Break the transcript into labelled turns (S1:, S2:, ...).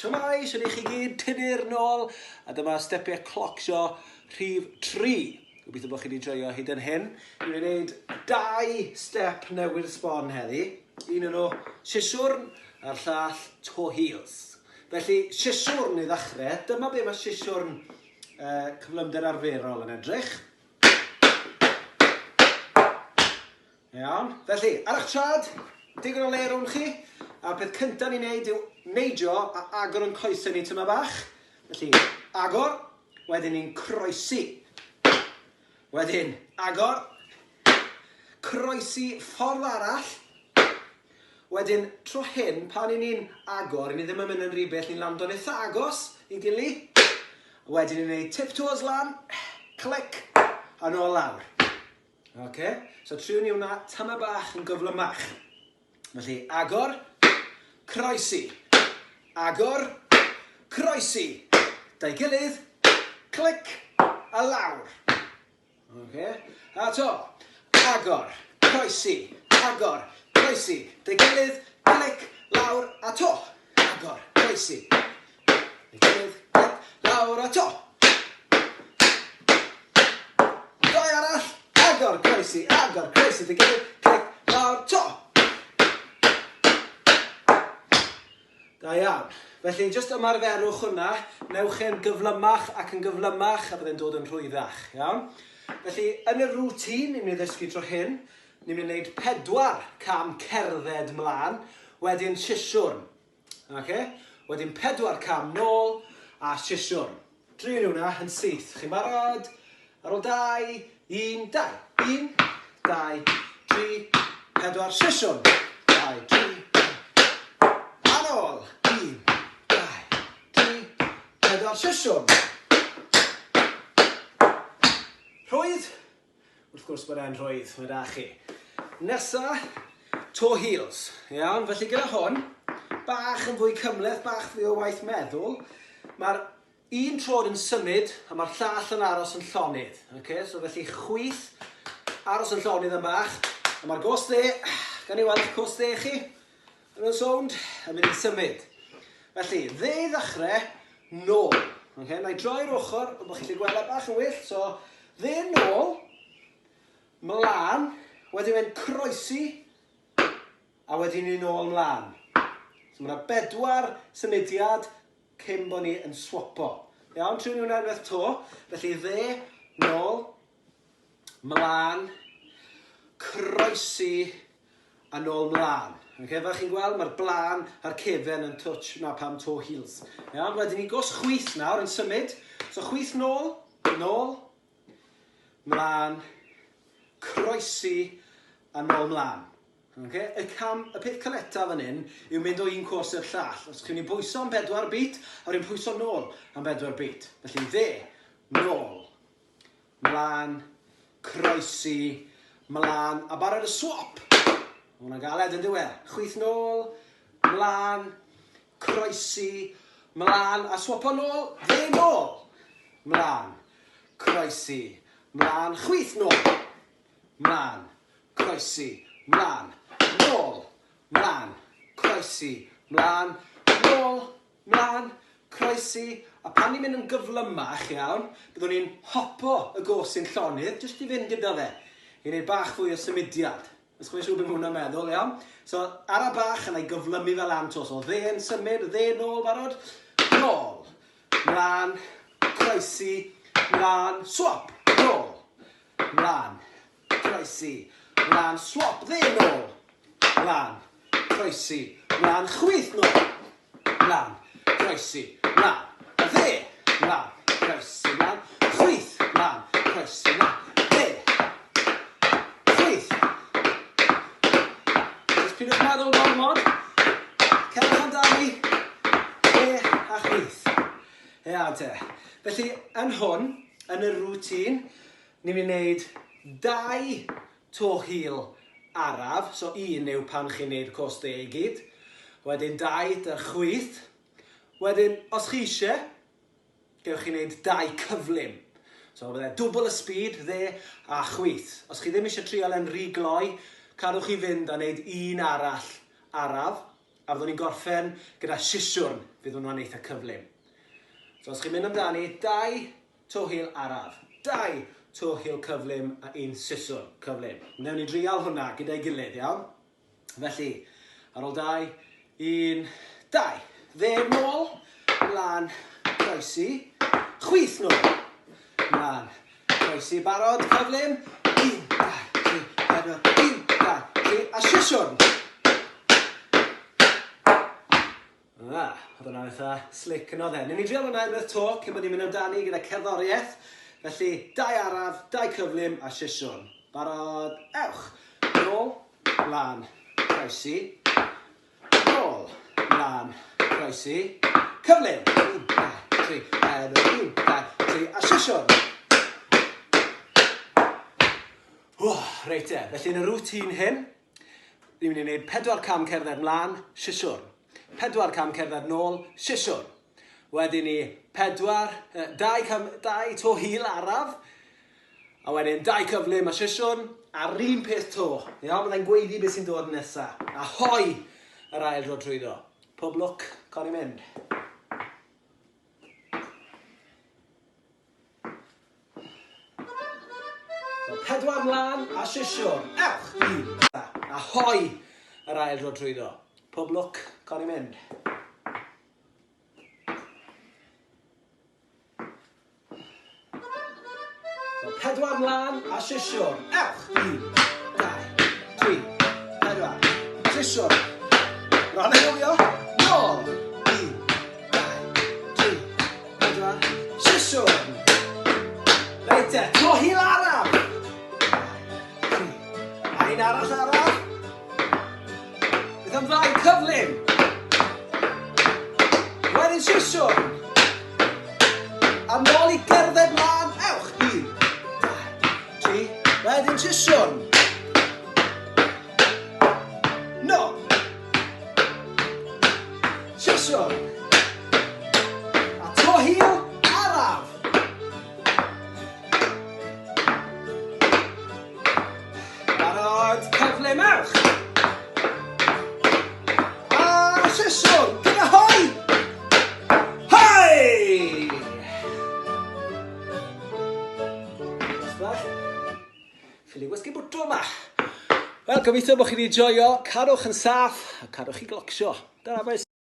S1: Shwmae, shwd i chi gyd, Tudur nôl, a dyma stepiau clocsio rhif 3. Gobeithio bod chi wedi joio hyd yn hyn. Ni'n mynd i wneud dau step newydd sbon heddi. Un o'n nhw siswrn a'r llall toe heels. Felly, siswrn i ddechrau. Dyma be mae siswrn uh, cyflymder arferol yn edrych. Iawn. Felly, ar eich trad, digon o le rhwng chi, a'r peth cyntaf ni'n neud yw neidio a agor yn coesau ni tyma bach. Felly, agor, wedyn ni'n croesi. Wedyn, agor, croesi ffordd arall. Wedyn, tro hyn, pan i ni'n agor, i ni ddim yn mynd yn rhy bell, ni'n lando'n eitha agos i gili. Wedyn ni'n neud tiptoes lan, clic, a nôl lawr. Ok, so triwn ni hwnna tama bach yn gyflymach. Felly, agor, croesi, agor, croesi, da'i gilydd, clic, a lawr. Ok, a to, agor, croesi, agor, croesi, da'i gilydd, clic, lawr, a to, agor, croesi, da'i gilydd, clic, lawr, a to. Dau arall, agor, croesi, agor, croesi, dy gilydd, clic, lawr, to. Da iawn. Felly, jyst ymarferwch hwnna, newch e'n gyflymach ac yn gyflymach a byddai'n dod yn rhwyddach, iawn? Felly, yn y routine, ni'n mynd i ddysgu tro hyn, ni'n mynd i wneud pedwar cam cerdded mlaen, wedyn sisiwrn. Oce? Wedyn pedwar cam nôl a sisiwrn. Driwn ni hwnna yn syth. Chi'n barod? Ar ôl dau, un, dau. Un, dau, tri, pedwar, sisiwrn. Dau, tri, a nôl. Un, dau, tri, pedwar, sisiwrn. Rhwydd. Wrth gwrs bod e'n rhwydd, mae da chi. Nesa, toe heels. Iawn, felly gyda hwn, bach yn fwy cymhleth, bach fwy o waith meddwl, mae'r un trod yn symud a mae'r llall yn aros yn llonydd. Okay? So felly chwith, aros yn llonydd yn bach, a mae'r gos dde, gan i weld eich cos dde chi, Yn y sownd, yn mynd i symud. Felly, dde i ddechrau, nôl. Okay, na i droi'r ochr, ond bod chi'n gallu gweld e bach yn well. So, dde nôl, mlaen, wedyn mae'n croesi, a wedyn ni'n ôl mlaen. So mae yna bedwar symudiad cyn bod ni yn swapo. Iawn, triwn ni hwnna unwaith to. Felly dde, nôl, mlaen, croesi, a nôl mlaen. Okay, fel chi'n gweld, mae'r blaen a'r cefen yn touch na pam toe heels. Iawn, wedyn ni gos chwith nawr yn symud. So chwith nôl, nôl, mlaen, croesi, a nôl mlaen. Okay? Y cam, y peth caleta fan hyn yw mynd o un cwrs i'r llall. Os chi'n mynd pwyso am bedwar bit, a wedyn pwyso nôl am bedwar bit. Felly dde, nôl, Mlaen, croesi, mlaen, a barod y swap! Mae hwnna'n galed yn dyw e? Chwith nôl, mlaen, croesi, mlaen, a swapo nôl, dde nôl! Mlaen, croesi, mlaen, chwith nôl! Mlaen, croesi, mlaen, nôl, mlaen, croesi, mlaen, nôl, Mlaen, croesi, a pan ni'n mynd yn gyflymach, iawn, byddwn ni'n hopo y gos sy'n llonydd, jyst i fynd gyda fe, i wneud bach fwy o symudiad. Os chi'n siŵr beth mae hwnna'n meddwl, iawn? So, ara bach, a na i gyflymu fe lan to. So, dde yn symud, dde nôl, barod? Nôl, mlaen, croesi, mlaen, swap, nôl, mlaen, Croesi, mlaen, swap, dde, nôl, mlaen, croesi, mlaen, chwith, nôl, mlaen, croesi, mlaen, a dde, mlaen, croesi, mlaen, chwith, mlaen, croesi, mlaen, dde, chwith. Jyst pidwch meddwl gormod. Cerwch amdani, dde a chwith. Iawn te. Felly, yn hwn, yn y routine, Ni'n mynd i wneud dau to heel araf, so un yw pan chi'n neud cos dde i gyd, wedyn dau dy'r chwith, wedyn os chi eisiau, gewch chi wneud dau cyflym. So bydde dwbl y speed, dde a chwith. Os chi ddim eisiau trial e'n rhy gloi, cadwch chi fynd a wneud un arall araf. A fyddwn ni'n gorffen gyda sisiwrn, fydd hwnna'n eitha cyflym. So os chi'n mynd amdani, 2 toe heel araf, 2 toe heel cyflym a un siswrn cyflym. Wnewn ni drial hwnna gyda'i gilydd, iawn? Felly, ar ôl 2, 1, 2. Dde nôl, mlaen, croesi, chwith nôl, mlaen, croesi, barod, cyflym, 1, 2, 3, 4, 1, 2, 3, a sisiwrn. Ah, oedd hwnna'n eitha slick yn oedd e. Newn ni drial hwnna unwaith to cyn bod ni'n mynd amdani gyda cerddoriaeth. Felly, dau araf, dau cyflym a sisiwn. Barod, ewch! Nôl, mlaen, croesi. Nôl, mlaen, croesi. Cyflym! 1, 2, 3, 4, 1, 2, 3, a sisiwn! Ww, reit te, felly yn y routine hyn, Ni'n mynd i wneud pedwar cam cerdded mlaen, sisiwrn. Pedwar cam cerdded nôl, sisiwrn. Wedyn ni pedwar, dau, cam, dau to heel araf, a wedyn dau cyflym a sisiwrn, a'r un peth to. Iawn, byddai'n gweiddi beth sy'n dod nesa. A hoi yr ail dro trwyddo. Pob lwc, con i mynd. So, pedwar mlaen a sisiwr. Ewch! Un, a hoi yr ail dro trwyddo. Pob lwc, con i mynd. So, pedwar mlaen a sisiwr. Ewch! Un, dau, tri, pedwar. Sisiwr. Rhan anghofio. Nôl! Un, dau, tri, Pedwar. Siswrn. Reit te, to heel araf. Dau, tri. A un arall araf. Beth am ddau cyflym? Wedyn siswrn. A nôl i gerdded mlaen. Ewch. Un, dau, tri. Wedyn siswrn. No. Siswrn. A to heel, araf. Barod, cyfle merch. A siswrn, gyda hoi. Hoi! Bach. Ffili gwasgu bwtwm 'ma. Wel, gobeithio bod chi wedi joio. Cadwch yn saff a cadwch chi glocsio. Tara bois.